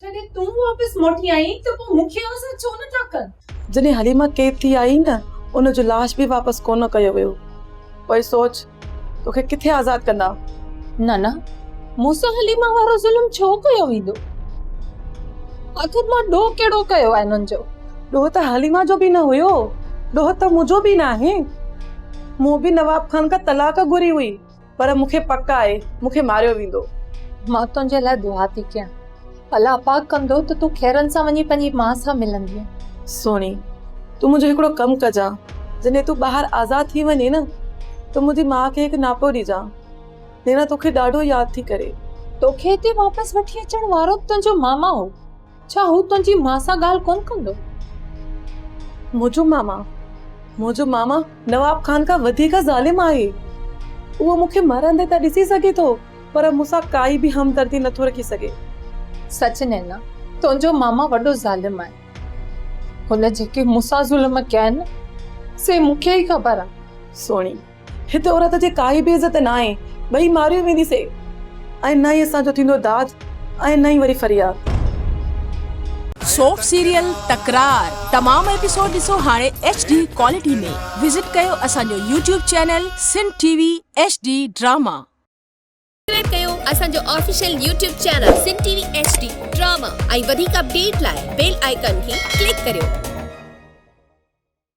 جڏهن تون واپس موٽي آئين ته پوء مون کي آزاد ڇو نه ٿا ڪن؟ جڏهن حليمه قيد ٿي آئي نه ان جو لاش به واپس ڪونه ڪيو ويو. پوء سوچ توکي ڪٿي آزاد ڪندا؟ نه نه مون سان حليمه وارو ظلم ڇو ڪيو ويندو؟ آخر مان ڏوهه ڪهڙو ڪيو آهي انهن جو؟ ڏوهه ته حليمه جو به نه هيو، ڏوهه ته منهنجو به ناهي. مون به نواب خان کان طلاق گهري هئي. پر مون کي پڪ آهي مون کي ماريو ويندو. مان تنهنجي لاء دعا ٿي ڪيان. الله پاڪ ڪندو ته تون خيرن سان وڃي پنهنجي ماء سان ملندينء. سهڻي، تون منهنجو هڪڙو ڪم ڪجان. جڏهن تون ٻاهر آزاد ٿي وڃين نه ته منهنجي ماء کي هڪ ناپو ڏجان. نينا توکي ڏاڍو ياد ٿي ڪري. توکي هتي واپس وٺي اچڻ وارو به تنهنجو ماما هو. ڇا هو تنهنجي ماء سان ڳالهه ڪونه ڪندو؟ منهنجو ماما، منهنجو ماما نواب خان کان وڌيڪ ظالم آهي. اهو مون کي مرندي ته ڏسي سگهي ٿو پر مون سان ڪائي به همدردي نٿو رکي سگهي. سچ نينا، تنهنجو ماما وڏو ظالم آهي. هن جيڪي مون سان ظلم ڪيا آهن، سي مون کي ئي خبر آهي. سهڻي، هتي عورت جي ڪائي به عزت ناهي، ٻئي ماريون ويندي سي ۽ نه ئي اسان جو ٿيندو داد ۽ نه ئي وري فرياد. سوپ سيريل تڪرار تمام ايپيسوڊ ڏسو هاڻي ايڇ ڊي ڪوالٽي ۾ وزٽ ڪيو اسان جو YouTube channel Sindh T V H D drama. Subscribe ڪيو اسان جو official YouTube channel Sindh T V H D drama ۽ وڌيڪ اپڊيٽ لاء بيل آئيڪان کي ڪلڪ ڪريو.